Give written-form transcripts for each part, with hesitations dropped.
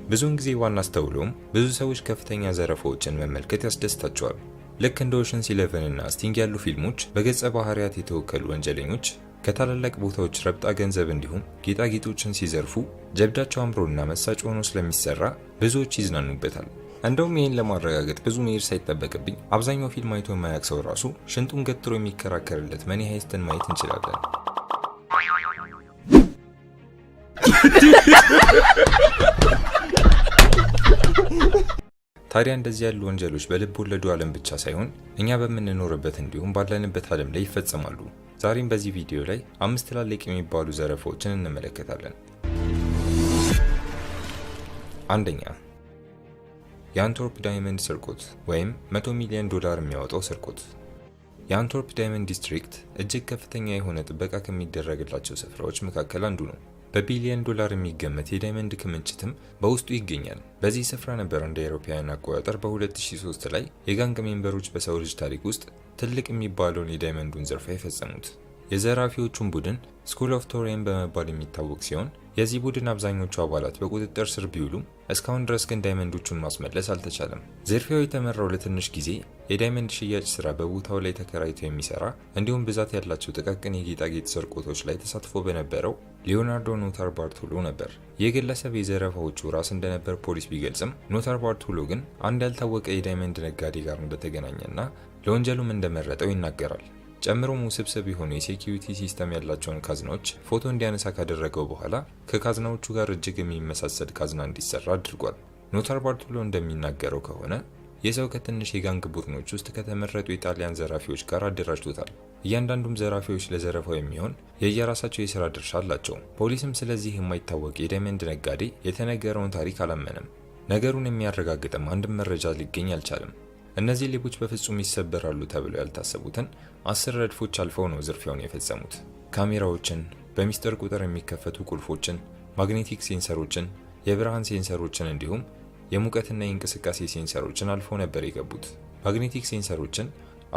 ብዙውን ጊዜ ባናስተውለውም ብዙ ሰዎች ከፍተኛ ዘረፋዎችን መመልከት ያስደስታቸዋል። ልክ እንደ Ocean's Eleven እና Sting ያሉ ፊልሞች በገጸ ባህሪያት የተወከሉ ወንጀለኞች ከታላላቅ ቦታዎች ረብጣ ገንዘብ እንዲሁም ጌጣጌጦችን ሲዘርፉ ጀብዳቸው አምሮና መሳጭ ሆኖ ስለሚሰራ ብዙዎች ይዝናኑበታል። እንደውም ይህን ለማረጋገጥ ብዙ መሄድ ሳይጠበቅብኝ አብዛኛው ፊልም አይቶ የማያውቅ ሰው ራሱ ሽንጡን ገትሮ የሚከራከርለት Money Heist ን ማየት እንችላለን። ታዲያ እንደዚህ ያሉ ወንጀሎች በልብ ወለዱ ዓለም ብቻ ሳይሆን እኛ በምንኖርበት እንዲሁም ባለንበት ዓለም ላይ ይፈጸማሉ። ዛሬም በዚህ ቪዲዮ ላይ አምስት ትላልቅ የሚባሉ ዘረፋዎችን እንመለከታለን። አንደኛ፣ የአንትወርፕ diamond ስርቆት ወይም 100 ሚሊዮን ዶላር የሚያወጣው ስርቆት። የአንትወርፕ diamond district እጅግ ከፍተኛ የሆነ ጥበቃ ከሚደረግላቸው ስፍራዎች መካከል አንዱ ነው። በቢሊዮን ዶላር የሚገመት የ diamond ክምችትም በውስጡ ይገኛል። በዚህ ስፍራ ነበር እንደ አውሮፓውያን አቆጣጠር በ2003 ላይ የ gang member ኦች በሰው ልጅ ታሪክ ውስጥ ትልቅ የሚባለውን የ diamond ኡን ዝርፊያ የፈጸሙት። የዘራፊዎቹን ቡድን School of Thorean በመባል የሚታወቅ ሲሆን፣ የዚህ ቡድን አብዛኞቹ አባላት በቁጥጥር ስር ቢውሉም እስካሁን ድረስ ግን diamond ኦቹን ማስመለስ አልተቻለም። ዝርፊያው የተመራው ለትንሽ ጊዜ የ diamond ሽያጭ ስራ በቦታው ላይ ተከራይቶ የሚሰራ እንዲሁም ብዛት ያላቸው ጥቃቅን የጌጣጌጥ ስርቆቶች ላይ ተሳትፎ በነበረው ሊዮናርዶ ኖታር ባርቶሎ ነበር። ይህ ግለሰብ የዘረፋዎቹ ራስ እንደነበር ፖሊስ ቢገልጽም፣ ኖታር ባርቶሎ ግን አንድ ያልታወቀ የ diamond ነጋዴ ጋር እንደተገናኘና ለወንጀሉም እንደመረጠው ይናገራል። ጨምሮም ውስብስብ የሆኑ የ security system ያላቸውን ካዝናዎች ፎቶ እንዲያነሳ ካደረገው በኋላ ከካዝናዎቹ ጋር እጅግ የሚመሳሰል ካዝና እንዲሰራ አድርጓል። ኖታር ባርቶሎ እንደሚናገረው ከሆነ ይህ ሰው ከትንሽ የ gang ቡድኖች ውስጥ ከተመረጡ የጣሊያን ዘራፊዎች ጋር አደራጅቶታል። እያንዳንዱም ዘራፊዎች ለዘረፋው የሚሆን የየራሳቸው የስራ ድርሻ አላቸው። ፖሊስም ስለዚህ የማይታወቅ የ diamond ነጋዴ የተነገረውን ታሪክ አላመነም። ነገሩን የሚያረጋግጥም አንድም መረጃ ሊገኝ አልቻለም። እነዚህ ሌቦች በፍጹም ይሰበራሉ ተብለው ያልታሰቡትን 10 ረድፎች አልፈው ነው ዝርፊያውን የፈጸሙት። ካሜራዎችን፣ በሚስጥር ቁጥር የሚከፈቱ ቁልፎችን፣ magnetic sensor ኦችን፣ የብርሃን sensor ኦችን እንዲሁም የሙቀትና የእንቅስቃሴ sensor ኦችን አልፈው ነበር የገቡት። Magnetic sensor ኦችን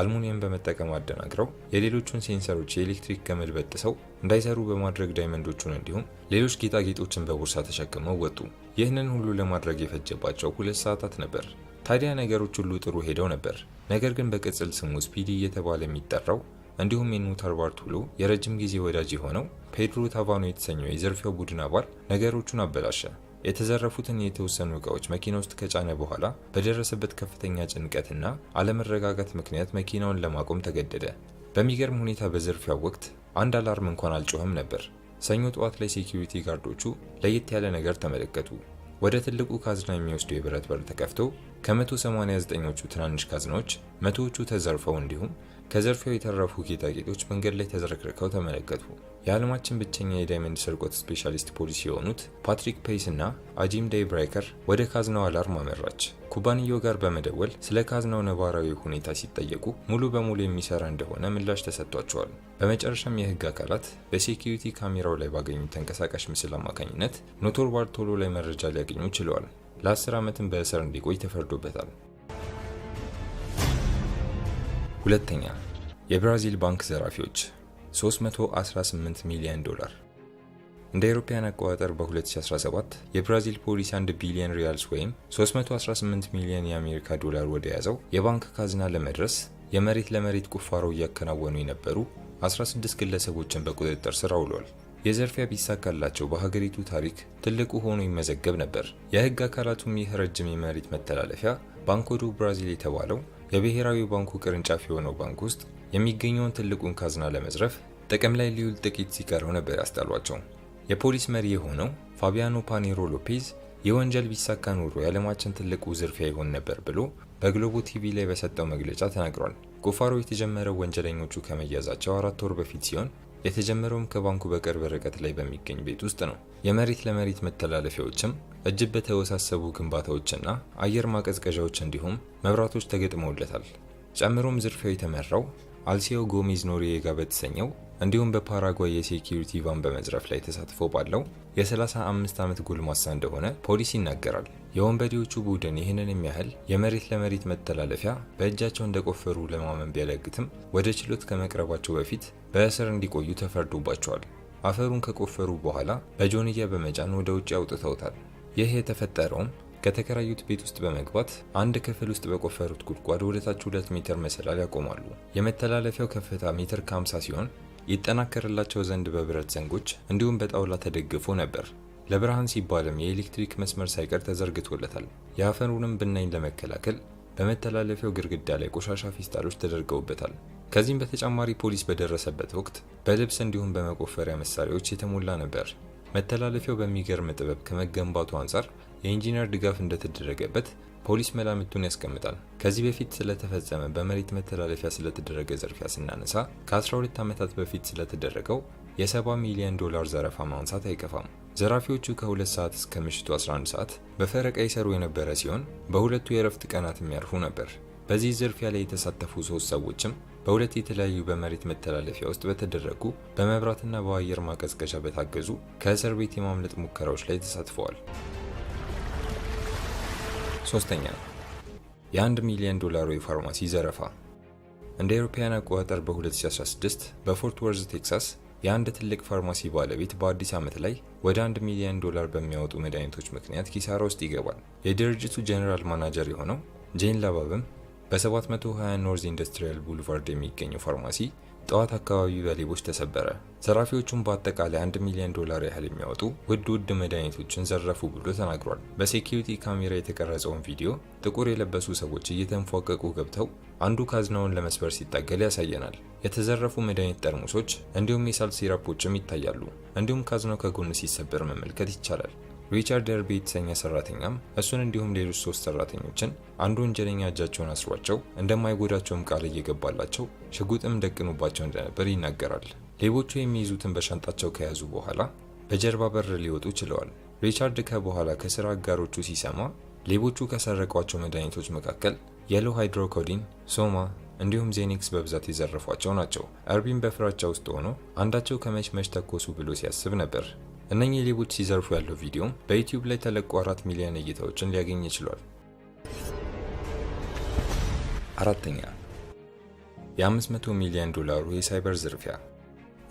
አልሙኒየም በመጠቀም አደናግረው የሌሎቹን sensor ኦች የኤሌክትሪክ ገመድ በጥሰው እንዳይሰሩ በማድረግ diamond ኦቹን እንዲሁም ሌሎች ጌጣጌጦችን በቦርሳ ተሸክመው ወጡ። ይህንን ሁሉ ለማድረግ የፈጀባቸው 2 ሰዓታት ነበር። ታዲያ ነገሮች ሁሉ ጥሩ ሄደው ነበር። ነገር ግን በቅጽል ስሙ ስፒዲ እየተባለ የሚጠራው እንዲሁም የኖታር ባርቶሎ የረጅም ጊዜ ወዳጅ የሆነው ፔድሮ ታቫኖ የተሰኘው የዝርፊያው ቡድን አባል ነገሮቹን አበላሸ። የተዘረፉትን የተወሰኑ እቃዎች መኪና ውስጥ ከጫነ በኋላ በደረሰበት ከፍተኛ ጭንቀትና አለመረጋጋት ምክንያት መኪናውን ለማቆም ተገደደ። በሚገርም ሁኔታ በዝርፊያው ወቅት አንድ alarm እንኳን አልጮኸም ነበር። ሰኞ ጠዋት ላይ security guard ኦቹ ለየት ያለ ነገር ተመለከቱ። ወደ ትልቁ ካዝና የሚወስደው የብረት በር ተከፍቶ ከ189ኞቹ ትናንሽ ካዝናዎች መቶዎቹ ተዘርፈው እንዲሁም ከዝርፊያው የተረፉ ጌጣጌጦች መንገድ ላይ ተዝረክርከው ተመለከቱ። የዓለማችን ብቸኛ የ diamond ስርቆት specialist ፖሊስ የሆኑት ፓትሪክ ፔይስ እና አጂም ዴይ ብራይከር ወደ ካዝናው alarm አመራች። ኩባንያው ጋር በመደወል ስለ ካዝናው ነባራዊ ሁኔታ ሲጠየቁ ሙሉ በሙሉ የሚሰራ እንደሆነ ምላሽ ተሰጥቷቸዋል። በመጨረሻም የህግ አካላት በ security ካሜራው ላይ ባገኙት ተንቀሳቃሽ ምስል አማካኝነት ኖቶር ባርቶሎ ላይ መረጃ ሊያገኙ ችለዋል። ለ10 ዓመትም በእስር እንዲቆይ ተፈርዶበታል። ሁለተኛ፣ የብራዚል ባንክ ዘራፊዎች፣ 318 ሚሊዮን ዶላር። እንደ አውሮፓውያን አቆጣጠር በ2017 የብራዚል ፖሊስ 1 ቢሊዮን ሪያልስ ወይም 318 ሚሊዮን የአሜሪካ ዶላር ወደ ያዘው የባንክ ካዝና ለመድረስ የመሬት ለመሬት ቁፋሮ እያከናወኑ የነበሩ 16 ግለሰቦችን በቁጥጥር ስር አውሏል። የዘርፊያ ቢሳካላቸው በሀገሪቱ ታሪክ ትልቁ ሆኖ ይመዘገብ ነበር። የህግ አካላቱም ይህ ረጅም የመሬት መተላለፊያ ባንኮ ዱ ብራዚል የተባለው የብሔራዊ ባንኩ ቅርንጫፍ የሆነው ባንክ ውስጥ የሚገኘውን ትልቁን ካዝና ለመዝረፍ ጥቅም ላይ ሊውል ጥቂት ሲቀረው ነበር ያስጣሏቸው። የፖሊስ መሪ የሆነው ፋቢያኖ ፓኔሮ ሎፔዝ የወንጀል ቢሳካ ኖሮ የዓለማችን ትልቁ ዝርፊያ ይሆን ነበር ብሎ በግሎቦ ቲቪ ላይ በሰጠው መግለጫ ተናግሯል። ቁፋሮ የተጀመረው ወንጀለኞቹ ከመያዛቸው 4 ወር በፊት ሲሆን የተጀመረውም ከባንኩ በቅርብ ርቀት ላይ በሚገኝ ቤት ውስጥ ነው። የመሬት ለመሬት መተላለፊያዎችም እጅግ በተወሳሰቡ ግንባታዎችና አየር ማቀዝቀዣዎች እንዲሁም መብራቶች ተገጥመውለታል። ጨምሮም ዝርፊያው የተመራው አልሲዮ ጎሜዝ ኖሪዬጋ በተሰኘው እንዲሁም በፓራጓይ የ security van በመዝረፍ ላይ ተሳትፎ ባለው የ35 ዓመት ጎልማሳ እንደሆነ ፖሊስ ይናገራል። የወንበዴዎቹ ቡድን ይህንን የሚያህል የመሬት ለመሬት መተላለፊያ በእጃቸው እንደቆፈሩ ለማመን ቢያዳግትም ወደ ችሎት ከመቅረባቸው በፊት በእስር እንዲቆዩ ተፈርዶባቸዋል። አፈሩን ከቆፈሩ በኋላ በጆንያ በመጫን ወደ ውጭ አውጥተውታል። ይህ የተፈጠረውም ከተከራዩት ቤት ውስጥ በመግባት አንድ ክፍል ውስጥ በቆፈሩት ጉድጓድ ወደታች 2 ሜትር መሰላል ያቆማሉ። የመተላለፊያው ከፍታ ሜትር ከ50 ሲሆን ይጠናከርላቸው ዘንድ በብረት ዘንጎች እንዲሁም በጣውላ ተደግፎ ነበር። ለብርሃን ሲባልም የኤሌክትሪክ መስመር ሳይቀር ተዘርግቶለታል። የአፈሩንም ብናኝ ለመከላከል በመተላለፊያው ግድግዳ ላይ ቆሻሻ ፌስታሎች ተደርገውበታል። ከዚህም በተጨማሪ ፖሊስ በደረሰበት ወቅት በልብስ እንዲሁም በመቆፈሪያ መሳሪያዎች የተሞላ ነበር። መተላለፊያው በሚገርም ጥበብ ከመገንባቱ አንጻር የኢንጂነር ድጋፍ እንደተደረገበት ፖሊስ መላምቱን ያስቀምጣል። ከዚህ በፊት ስለተፈጸመ በመሬት መተላለፊያ ስለተደረገ ዝርፊያ ስናነሳ ከ12 ዓመታት በፊት ስለተደረገው የ70 ሚሊዮን ዶላር ዘረፋ ማንሳት አይከፋም። ዘራፊዎቹ ከ2 ሰዓት እስከ ምሽቱ 11 ሰዓት በፈረቃ ይሰሩ የነበረ ሲሆን በሁለቱ የእረፍት ቀናት የሚያርፉ ነበር። በዚህ ዝርፊያ ላይ የተሳተፉ 3 ሰዎችም በሁለት የተለያዩ በመሬት መተላለፊያ ውስጥ በተደረጉ በመብራትና በአየር ማቀዝቀዣ በታገዙ ከእስር ቤት የማምለጥ ሙከራዎች ላይ ተሳትፈዋል። ሶስተኛ፣ የ1 ሚሊዮን ዶላሩ የፋርማሲ ዘረፋ። እንደ አውሮፓውያን አቆጣጠር በ2016 በፎርት ወርዝ ቴክሳስ የአንድ ትልቅ ፋርማሲ ባለቤት በአዲስ ዓመት ላይ ወደ 1 ሚሊዮን ዶላር በሚያወጡ መድኃኒቶች ምክንያት ኪሳራ ውስጥ ይገባል። የድርጅቱ general manager የሆነው ጄን ላባብም በ720 North Industrial Boulevard የሚገኘው ፋርማሲ ጠዋት አካባቢ በሌቦች ተሰበረ። ዘራፊዎቹም በአጠቃላይ 1 ሚሊዮን ዶላር ያህል የሚያወጡ ውድ ውድ መድኃኒቶችን ዘረፉ ብሎ ተናግሯል። በ security ካሜራ የተቀረጸውን ቪዲዮ ጥቁር የለበሱ ሰዎች እየተንፏቀቁ ገብተው አንዱ ካዝናውን ለመስበር ሲታገል ያሳየናል። የተዘረፉ መድኃኒት ጠርሙሶች እንዲሁም የሳል syrup ኦችም ይታያሉ። እንዲሁም ካዝናው ከጎን ሲሰበር መመልከት ይቻላል። ሪቻርድ ደርቢ የተሰኘ ሰራተኛም እሱን እንዲሁም ሌሎች 3 ሰራተኞችን አንዱ ወንጀለኛ እጃቸውን አስሯቸው እንደማይጎዳቸውም ቃል እየገባላቸው ሽጉጥም ደቅኖባቸው እንደነበር ይናገራል። ሌቦቹ የሚይዙትን በሻንጣቸው ከያዙ በኋላ በጀርባ በር ሊወጡ ችለዋል። ሪቻርድ ከበኋላ ከስራ አጋሮቹ ሲሰማ ሌቦቹ ከሰረቋቸው መድኃኒቶች መካከል yellow hydrocodone፣ ሶማ እንዲሁም ዜኒክስ በብዛት የዘረፏቸው ናቸው። እርቢን በፍራቻ ውስጥ ሆኖ አንዳቸው ከመች መች ተኮሱ ብሎ ሲያስብ ነበር። እነኚህ ሌቦች ሲዘርፉ ያለው ቪዲዮም በዩቲዩብ ላይ ተለቆ 4 ሚሊዮን እይታዎችን ሊያገኝ ችሏል። አራተኛ፣ የ500 ሚሊዮን ዶላሩ የሳይበር ዝርፊያ።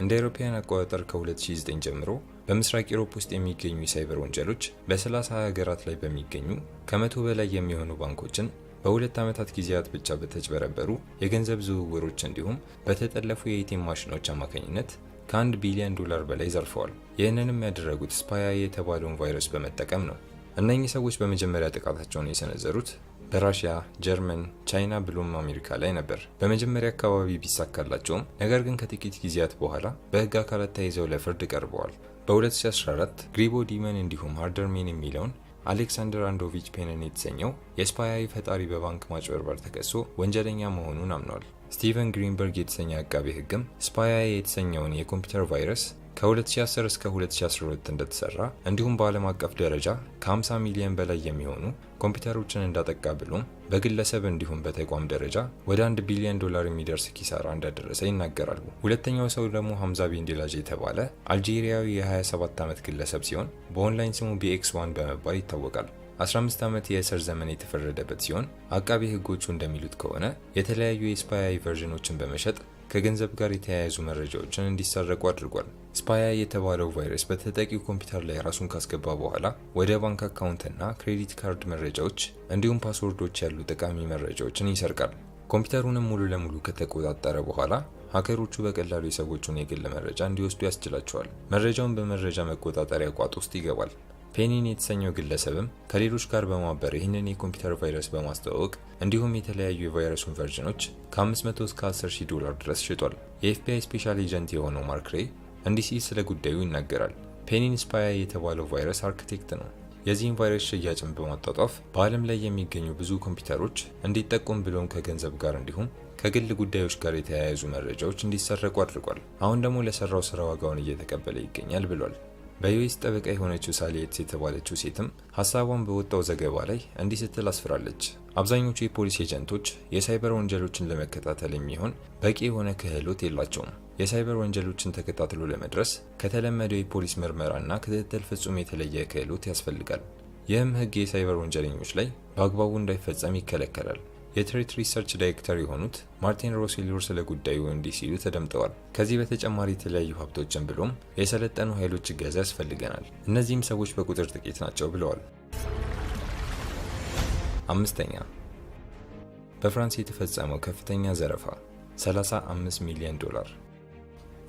እንደ አውሮፓውያን አቆጣጠር ከ2009 ጀምሮ በምስራቅ Europe ውስጥ የሚገኙ የሳይበር ወንጀሎች በ30 ሀገራት ላይ በሚገኙ ከ100 በላይ የሚሆኑ ባንኮችን በ2 ዓመታት ጊዜያት ብቻ በተጭበረበሩ የገንዘብ ዝውውሮች እንዲሁም በተጠለፉ የ ATM ማሽኖች አማካኝነት ከ1 ቢሊዮን ዶላር በላይ ዘርፈዋል። ይህንንም ያደረጉት SpyEye የተባለውን ቫይረስ በመጠቀም ነው። እነኚህ ሰዎች በመጀመሪያ ጥቃታቸውን የሰነዘሩት በራሽያ፣ ጀርመን፣ ቻይና ብሎም አሜሪካ ላይ ነበር። በመጀመሪያ አካባቢ ቢሳካላቸውም ነገር ግን ከጥቂት ጊዜያት በኋላ በህግ አካላት ተይዘው ለፍርድ ቀርበዋል። በ2014 Gribo Demon እንዲሁም HerderMan የሚለውን አሌክሳንደር አንዶቪች ፔንን የተሰኘው የ SpyEye ፈጣሪ በባንክ ማጭበርበር ተከሶ ወንጀለኛ መሆኑን አምኗል። ስቲቨን ግሪንበርግ የተሰኘ አቃቤ ህግም SpyEye የተሰኘውን የኮምፒውተር ቫይረስ ከ2010 እስከ 2012 እንደተሰራ እንዲሁም በዓለም አቀፍ ደረጃ ከ50 ሚሊዮን በላይ የሚሆኑ ኮምፒውተሮችን እንዳጠቃ ብሎም በግለሰብ እንዲሁም በተቋም ደረጃ ወደ 1 ቢሊዮን ዶላር የሚደርስ ኪሳራ እንዳደረሰ ይናገራሉ። ሁለተኛው ሰው ደግሞ ሐምዛ ቤንዴላጅ የተባለ አልጄሪያዊ የ27 ዓመት ግለሰብ ሲሆን በኦንላይን ስሙ BX1 በመባል ይታወቃል። 15 ዓመት የእስር ዘመን የተፈረደበት ሲሆን አቃቢ ህጎቹ እንደሚሉት ከሆነ የተለያዩ የ SpyEye version ኦችን በመሸጥ ከገንዘብ ጋር የተያያዙ መረጃዎችን እንዲሰረቁ አድርጓል። SpyEye የተባለው ቫይረስ በተጠቂው ኮምፒውተር ላይ ራሱን ካስገባ በኋላ ወደ ባንክ account ና credit card መረጃዎች እንዲሁም password ኦች ያሉ ጠቃሚ መረጃዎችን ይሰርቃል። ኮምፒውተሩንም ሙሉ ለሙሉ ከተቆጣጠረ በኋላ hacker ኦቹ በቀላሉ የሰዎቹን የግል መረጃ እንዲወስዱ ያስችላቸዋል። መረጃውን በመረጃ መቆጣጠሪያ ቋጥ ውስጥ ይገባል። ፔኒን የተሰኘው ግለሰብም ከሌሎች ጋር በማበር ይህንን የኮምፒውተር ቫይረስ በማስተዋወቅ እንዲሁም የተለያዩ የቫይረሱን version ኦች ከ500 እስከ 10,000 ዶላር ድረስ ሽጧል። የ FBI special agent የሆነው ማርክ ሬይ እንዲህ ሲል ስለ ጉዳዩ ይናገራል። ፔኒን SpyEye የተባለው ቫይረስ አርክቴክት ነው። የዚህን ቫይረስ ሽያጭን በማጧጧፍ በዓለም ላይ የሚገኙ ብዙ ኮምፒውተሮች እንዲጠቁም ብሎም ከገንዘብ ጋር እንዲሁም ከግል ጉዳዮች ጋር የተያያዙ መረጃዎች እንዲሰረቁ አድርጓል። አሁን ደግሞ ለሰራው ስራ ዋጋውን እየተቀበለ ይገኛል ብሏል። በ US ጠበቃ የሆነችው ሳሊየትስ የተባለችው ሴትም ሀሳቧን በወጣው ዘገባ ላይ እንዲህ ስትል አስፍራለች። አብዛኞቹ የፖሊስ agent ኦች የሳይበር ወንጀሎችን ለመከታተል የሚሆን በቂ የሆነ ክህሎት የላቸውም። የሳይበር ወንጀሎችን ተከታትሎ ለመድረስ ከተለመደው የፖሊስ ምርመራና ክትትል ፍጹም የተለየ ክህሎት ያስፈልጋል። ይህም ህግ የሳይበር ወንጀለኞች ላይ በአግባቡ እንዳይፈጸም ይከለከላል። የ Threat Research ዳይሬክተር የሆኑት ማርቲን ሮሴሉር ስለ ጉዳዩ እንዲህ ሲሉ ተደምጠዋል። ከዚህ በተጨማሪ የተለያዩ ሀብቶችን ብሎም የሰለጠኑ ኃይሎች እገዛ ያስፈልገናል። እነዚህም ሰዎች በቁጥር ጥቂት ናቸው ብለዋል። አምስተኛ፣ በፍራንስ የተፈጸመው ከፍተኛ ዘረፋ፣ 35 ሚሊዮን ዶላር።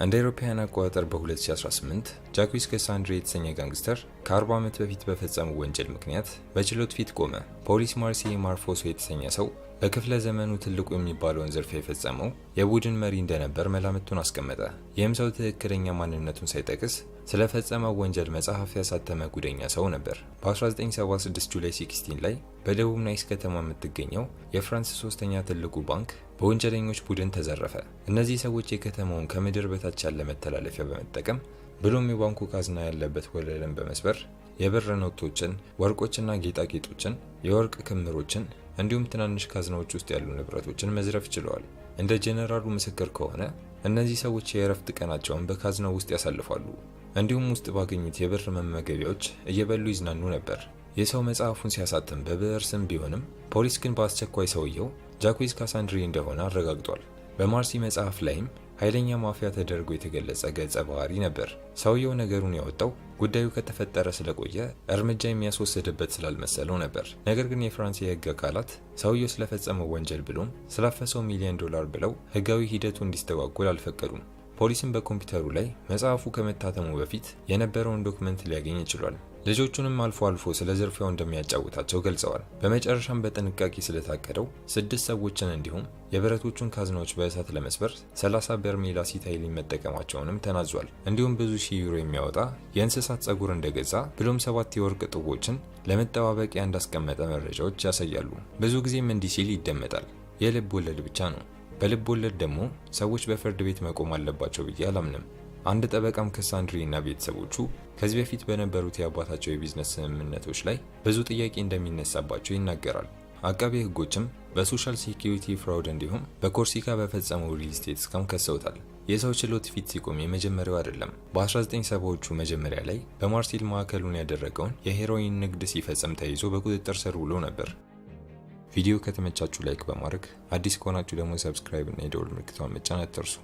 እንደ አውሮፓውያን አቆጣጠር በ2018 ጃኩዊስ ካሳንድሪ የተሰኘ gangster ከ40 ዓመት በፊት በፈጸመው ወንጀል ምክንያት በችሎት ፊት ቆመ። ፖሊስ ማርሴ ማርፎሶ የተሰኘ ሰው በክፍለ ዘመኑ ትልቁ የሚባለውን ዝርፊያ የፈጸመው የቡድን መሪ እንደነበር መላምቱን አስቀመጠ። ይህም ሰው ትክክለኛ ማንነቱን ሳይጠቅስ ስለፈጸመው ወንጀል መጽሐፍ ያሳተመ ጉደኛ ሰው ነበር። በ1976 July 16 ላይ በደቡብ ናይስ ከተማ የምትገኘው የፍራንስ ሶስተኛ ትልቁ ባንክ በወንጀለኞች ቡድን ተዘረፈ። እነዚህ ሰዎች የከተማውን ከምድር በታች ያለ መተላለፊያ በመጠቀም ብሎም የባንኩ ካዝና ያለበት ወለልን በመስበር የብር ኖቶችን፣ ወርቆችና ጌጣጌጦችን፣ የወርቅ ክምሮችን እንዲሁም ትናንሽ ካዝናዎች ውስጥ ያሉ ንብረቶችን መዝረፍ ችለዋል። እንደ ጄኔራሉ ምስክር ከሆነ እነዚህ ሰዎች የእረፍት ቀናቸውን በካዝናው ውስጥ ያሳልፋሉ። እንዲሁም ውስጥ ባገኙት የብር መመገቢያዎች እየበሉ ይዝናኑ ነበር። የሰው መጽሐፉን ሲያሳትም በብዕር ስም ቢሆንም ፖሊስ ግን በአስቸኳይ ሰውየው ጃኩዊስ ካሳንድሪ እንደሆነ አረጋግጧል። በማርሲ መጽሐፍ ላይም ኃይለኛ ማፊያ ተደርጎ የተገለጸ ገጸ ባህሪ ነበር። ሰውየው ነገሩን ያወጣው ጉዳዩ ከተፈጠረ ስለቆየ እርምጃ የሚያስወስድበት ስላልመሰለው ነበር። ነገር ግን የፍራንስ የህግ አካላት ሰውየው ስለፈጸመው ወንጀል ብሎም ስላፈሰው ሚሊዮን ዶላር ብለው ህጋዊ ሂደቱ እንዲስተጓጎል አልፈቀዱም። ፖሊስም በኮምፒውተሩ ላይ መጽሐፉ ከመታተሙ በፊት የነበረውን document ሊያገኝ ችሏል። ልጆቹንም አልፎ አልፎ ስለ ዝርፊያው እንደሚያጫውታቸው ገልጸዋል። በመጨረሻም በጥንቃቄ ስለታቀደው ስድስት ሰዎችን እንዲሁም የብረቶቹን ካዝናዎች በእሳት ለመስበር 30 በርሜል አሲታይሊን መጠቀማቸውንም ተናዟል። እንዲሁም ብዙ ሺህ ዩሮ የሚያወጣ የእንስሳት ጸጉር እንደገዛ ብሎም ሰባት የወርቅ ጡቦችን ለመጠባበቂያ እንዳስቀመጠ መረጃዎች ያሳያሉ። ብዙ ጊዜም እንዲህ ሲል ይደመጣል። የልብ ወለድ ብቻ ነው። በልብ ወለድ ደግሞ ሰዎች በፍርድ ቤት መቆም አለባቸው ብዬ አላምንም። አንድ ጠበቃም ከሳንድሪ እና ቤተሰቦቹ ከዚህ በፊት በነበሩት የአባታቸው የቢዝነስ ስምምነቶች ላይ ብዙ ጥያቄ እንደሚነሳባቸው ይናገራል። አቃቤ ሕጎችም በ social security fraud እንዲሁም በኮርሲካ በፈጸመው real estate scam ከሰውታል። የሰው ችሎት ፊት ሲቆም የመጀመሪያው አይደለም። በ1970ዎቹ መጀመሪያ ላይ በማርሴል ማዕከሉን ያደረገውን የ heroin ንግድ ሲፈጽም ተይዞ በቁጥጥር ስር ውሎ ነበር። ቪዲዮ ከተመቻችሁ like በማድረግ፣ አዲስ ከሆናችሁ ደግሞ subscribe እና የደወል ምልክቷን መጫን አትርሱ።